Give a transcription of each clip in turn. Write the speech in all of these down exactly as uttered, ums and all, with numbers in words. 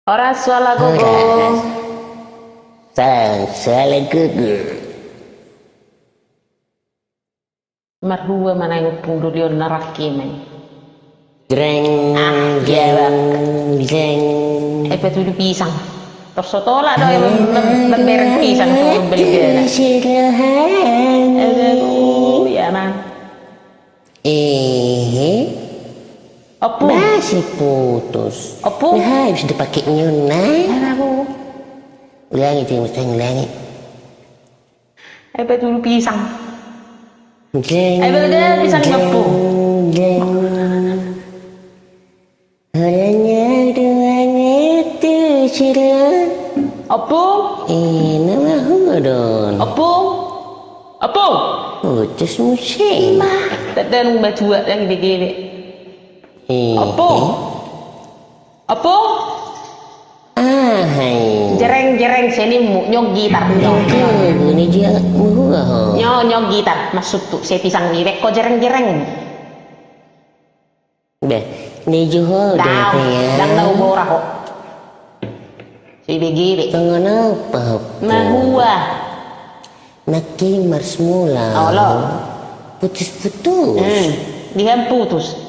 Horas, Suala Gogo. Horas. Salam, Suala Gogo. Marhua ma naeng Ompung Doli on na rangke ma i. Jreng, ah, jreng, jreng. Eh, patolu pisang. Tor so tolap do, eh, mem-, mem-, membereng pisang tu pembelian. Aduh, ya, Mang. Ehe. Ompung. Masih putus. Ompung. Nah, habis dipakai nyuna. Aduh. Ulangi, Cing, ulangi. Eh, patolu pisang. Jreng, eh, beda pisang jreng, Ompung. Jreng. Holan na dua ngetu sira. Ompung. Eh, na mahua do on. Ompung. Ompung. Putus muse. Ima. Tadang batua lagi begini. Eh, Ompung. Eh. Ompung. Aha i. Jereng, jereng, senimu, nyok gitar, nyok. Oke, bunyi dia mahua ho. Nyok, nyok gitar, masuk tu, saya pisang ni, beko jereng, jereng. Beh, ni juho. Dang, dang na umora ho. Si begini. Songon apa ho? Mahua. Nangkin marsimula. Olo. Putus-putus. Hmm, dihan putus.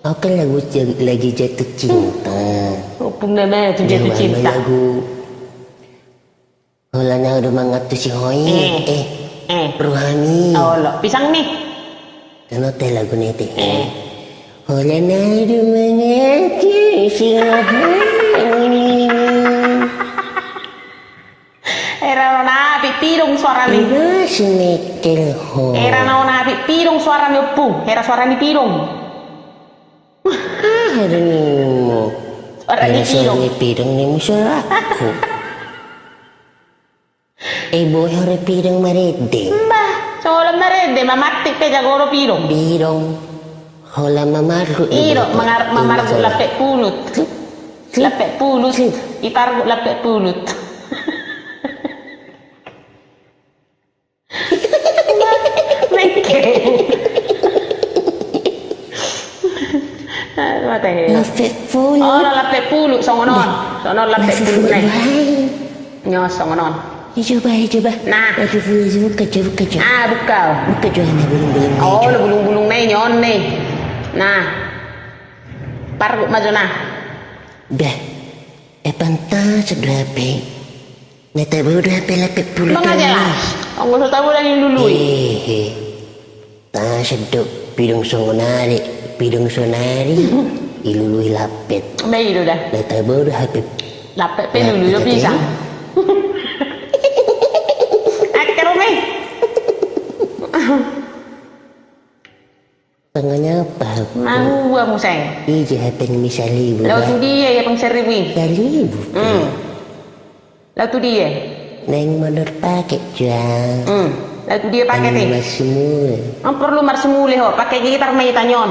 Au kan lagi, lagi jatuh cinta. Oh, punna ma tu jatuh cinta. Lagu. Holan au do mangantusi ho i. Eh. Eh. Eh. Rohani. Olo, pisang ni. Tano te lagu ni te. Eh. Holan au do mangantusi rohani. Era naona pipidong suarani. Iba si Michael ho. Era naona pipidong suarani Ompung. Era suarani pidong. Ah, ada nimo. Suarani pidong. Era suarani pidong nimo suaraku. Eh, boy, hore pidong marende. Mbah, solo marende, mamantik pe jago do pidong. Pidong. Holan mamargut. Ido, mamargut lape pulut. Lape pulut. Ipargut lape pulut. Mengke. Mate he. Lape pulut. Oh, lape pulut, songon on. Songon on lape pulut ne. Nyo, songon on. Coba, coba. Nah. Aduh, buka, buka, buka. Ah, buka. Buka jo na bulung-bulung na. Oh, na bulung-bulung na, nyo on ne. Nah. Pargut ma jo na. Dah. Eh, pantas do hape. Na tabo do hape lape pulut. Emang aja lah. Onggo so tabo do dilului. Eh, eh. Tasa do pidong songon ari, pidong sonari, dilului lape. Ba i do dah. Na tabo do hape. Lape pe dilului do pisang. Akhir me. Tangannya apa? Mahua muse. Ija hape ni saribu. Laho tu dia ia pang saribu i? Saribu. Hmm. Laho tu dia? Naeng mandor pake jual. Hmm. Laho tu dia pake ni? Marsimula. Emang perlu marsimula ho, pake gitar ma hita nyon.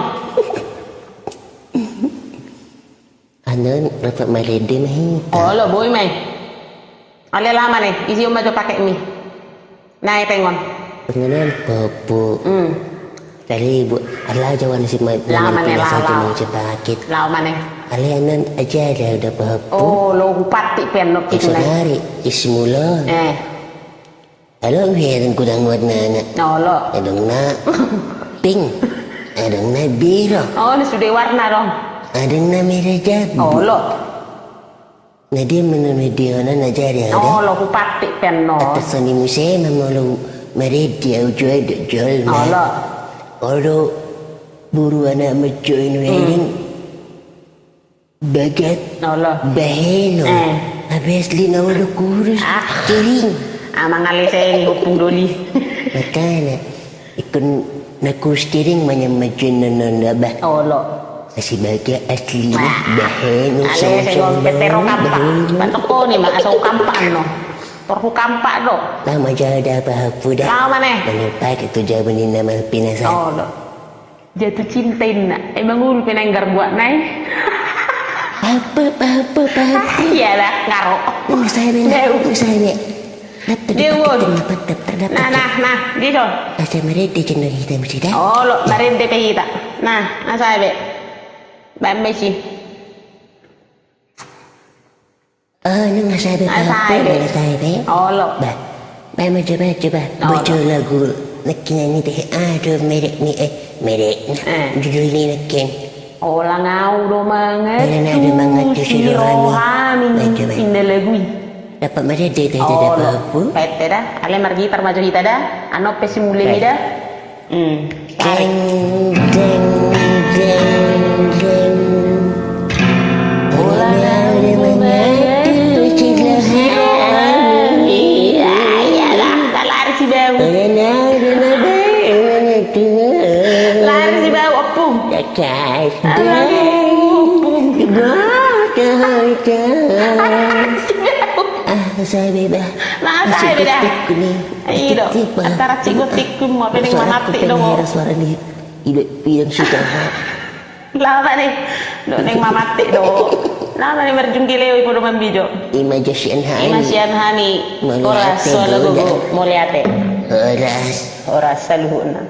Anon, rap marende ma hita. Olo, boi ma i. Ale lama ne, isi ma jo pake mi. Nah, i pengon. Pengonan popo. Hmm. Tadi bu, ala jawan si ma-, lama ne, lama. Mau cepakit. Lama ne. Ale anon aja ada, ada popo. Oh, lo hupati pe anon. Esok hari, isi mulo. Eh. Alo, hea dong kudang warna na. Olo. Adong na pink. Adong na biru. Oh, na sude warna dong. Adong na merah jambu. Olo. Na dia manu na dia na na jari ada. Olo, hupati pe anon. Atas soni muse ma molo marende au jo do jol na. Olo. Olo buru anak ma jo i nuaeng. Hmm. Bagat. Olo. Bahen. Eh. Habis lina olo kurus. Ah. Kering. Amang ale seni hupung doli. Makana. Ikon na kurus kering manyam majuin nono abah. Olo. Asi baga asli. Wah. Bahen. Ale seni petero kampak. Bahen. Patoko ni ma asal kampak no. Torhu kampak do. Lama jauh dah apa hapu dah. Lama ne. Manu pake tu jabu ni nama pinasan. Olo. Jatuh cinta inna. Emang ulu pe naeng garbuak nai. Apa, apa, apa, apa? Iya dah, ngaro. Usai be, usai be. Dapat, dapat, dapat, dapat. Nah, nah, nah, gitu. Asa marende jeneng hita mesti dah. Oh, lo marende pe hita. Nah, nah, saya be. Bambe sih. Oh, nunga sae be. Nunga sae be. Olo. Ba. Ba, ma coba, coba. Olo. Boto lagu nangkin i, tahe aha do merek ni, eh, merek na. Eh. Judul ni nangkin. Olang au do mangantusi rohami. Ba, coba. Inda lagu i. Dapat ma da, da, da, da. Olo. Dapat. Pete da. Alai margitar ma jo hita da. Annon pe si mulemi da. Hmm. Deng, deng, deng, deng. Olang au do mangantusi rohami. Iya, iya, lah, lari si bau. Olang au do mangantusi. Lari si bau, ompung. Dakas. Ompung. Lari si bau. Ah, sae be ba. Nunga sae be da. Tikun i. Ido, antara cigot tikun ma, pe naeng mamate do. Suara ni, ido, ido sudah. Lama ni, do naeng mamate do. Lama ni marjungkil i, podo mambijo. Ima jo sian hami. Ima sian hami. Mauliate. Horas, horas, gogo, mauliate. Horas. Horas saluhutna.